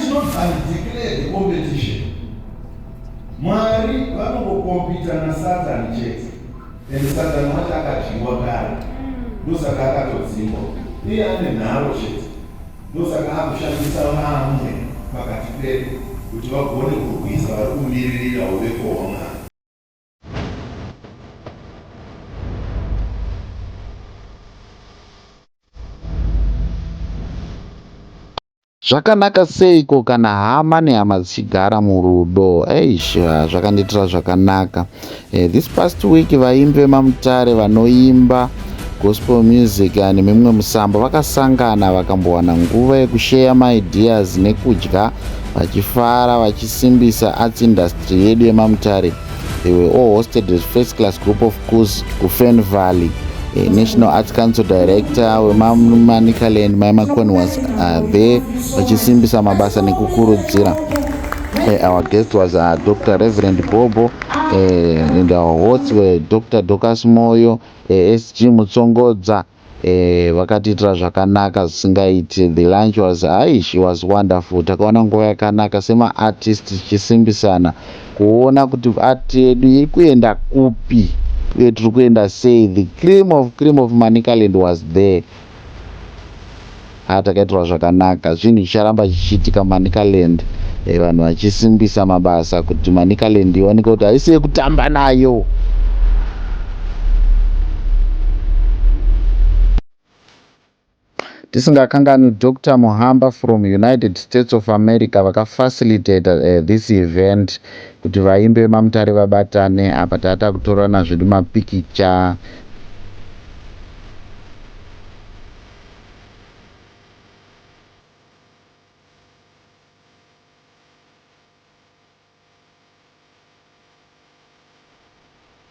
chinonzi undeclared competition. Mwari vanongokompita naSatani chete and Satani wacho akadyiwa kare ndosaka akatodzingwa. Iye ane nharo chete ndosaka akushandisa vamwe pakati pedu kuti vagone kurwisa vari kumiririra huvepo hwaMwari. Zvakanaka seiko kana hama nehama dzichigara murudo. Eish, zvakandiitira zvakanaka. Eh, this past week vaimbi vemamutare vanoimba gospel music eh, nemimwe musambo vakasangana vakambowana nguva yekusheya maideas nekudya vachifara vachisimbisa arts industry yedu yemamutare. They were all hosted as first class group of course kuFern Valley. Eh, National Arts Council Director wemaManicaland Mai Makoni was there vachisimbisa mabasa nekukurudzira. Our guest was Dr. Reverend Bobo and our hosts were Dr. Dorcas Moyo, SG Mutsongodza. Vakatiitira zvakanaka zvisingaiti. The lunch was aish was wonderful. Takaona nguva yakanaka semaartist tichisimbisana kuona kuti art yedu iri kuenda kupi uye tiri kuenda sei. The cream of cream of Manicaland was there. Ha, takaitirwa zvakanaka. Zvinhu zvicharamba zvichiitika Manicaland, vanhu vachisimbisa mabasa kuti Manicaland ioneke kuti haisi yekutamba nayo. Tisingakanganwi Dr. Muhamba from United States of America vakafacilitate this event kuti vaimbi vemamutare vabatane. Apa tata kutorana zvedu mapikicha.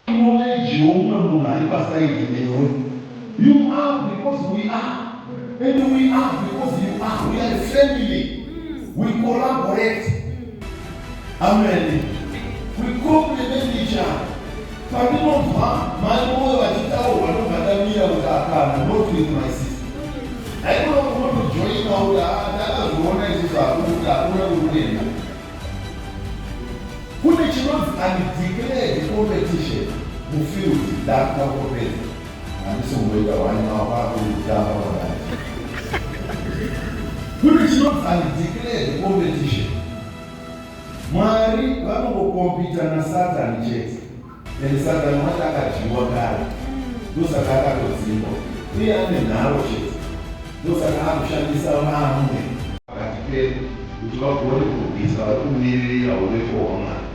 Knowledge yeumwe munhu ari pasaidi newe. You are because we are and we are because you are. We are a family. We collaborate. Amen. We complement each other. Pandinonzwa mai Moyo vachitaurwa ndobva ndamira kuti akana not with my sister. Haikona unotojoina kuti takazviona isusu hakuna hakuna kwekuenda. Kune chinonzi undeclared competition mufield. Ndakuda kutopedza. Handisi kumboita one hour kwakuri kutamba kwakati. Kune chinonzi undeclared competition. Mwari vanongokompita naSatani chete and Satani wacho akadyiwa kare ndosaka akatodzingwa. Iye ane nharo chete ndosaka akushandisa vamwe pakati pedu kuti vagone kurwisa vari kumiririra huvepo hwaMwari.